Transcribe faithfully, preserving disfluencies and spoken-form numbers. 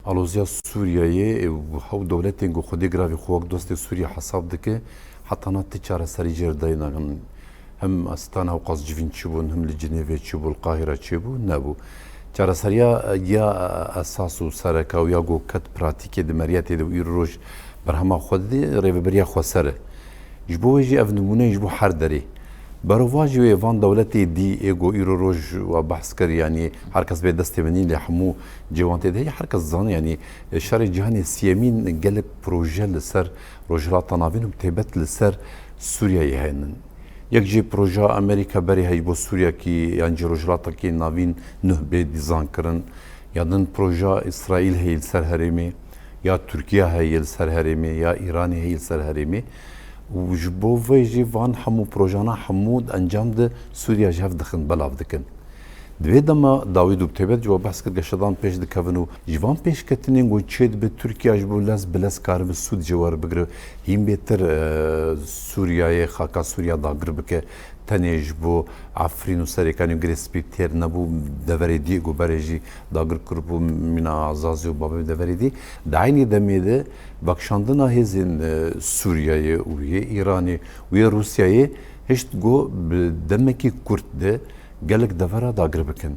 Aloziya Sûriyeyê û hew dewletên ku Xwedê giravî xwe wek dostê Sûriye hesab dike, hetana ti çareserî jê re dayî nakin. Hem Astana Ewqas civîn çi bûn, hem li Cinêvê çi bû, li Qahîra çi bû, nebû. Çareseriya ya esas û sereka û ya ku ket pratîkê di meriyetê de û îro roj berhema xwe didê, rêveberiya xweser e. Ji bo wê jî ev nimûneyê ji bo her derê. Berovajî wê van dewletê dî ê ku îro roj we behs kir, yanî her kes bê destê min nîn, lê hemû cêwan tê de heye, her kes dizane, yanî şerê cîhanê siyemîn gelek proje li ser Rojhilata Navîn û bi taybet li ser Sûriyeyê hene. Yek jî projeya Amerîka berê heye ji bo Sûriyekî yan jî Rojhilatekî Navîn nuh bê dîzankirin. Ya din projeya Îsraîl heye li ser herêmê, ya Tirkiye heye li ser herêmê, ya Îranê heye li ser herêmê. Û ji bo vê jî van hemû projana hemû di encam de Sûriya ji hev dixin, belav dikin. Di vê dema dawî de bi taybet ji we behs kir, geşedan pêş dikevin û ji van pêşketinên ku çêdibe Tirkiye ji bo lez bi lez karibe sûd ji we re bigire, hîn bêtir, e, Sûriyeyê, xaka Sûriya dagir bike, tenê ji bo Efrîn û Serêkanê û Girê Spî têr nebû, deverê dî ku berê jî dagir kiribû, mîna Azazî û bavê deverê dî. Di eynî demê de vekişandina hêzên, e, Sûriyeyê û yê Îranê û yê Rûsyayê hişt ku bi demekî kurt de gelek devera dagir bikin.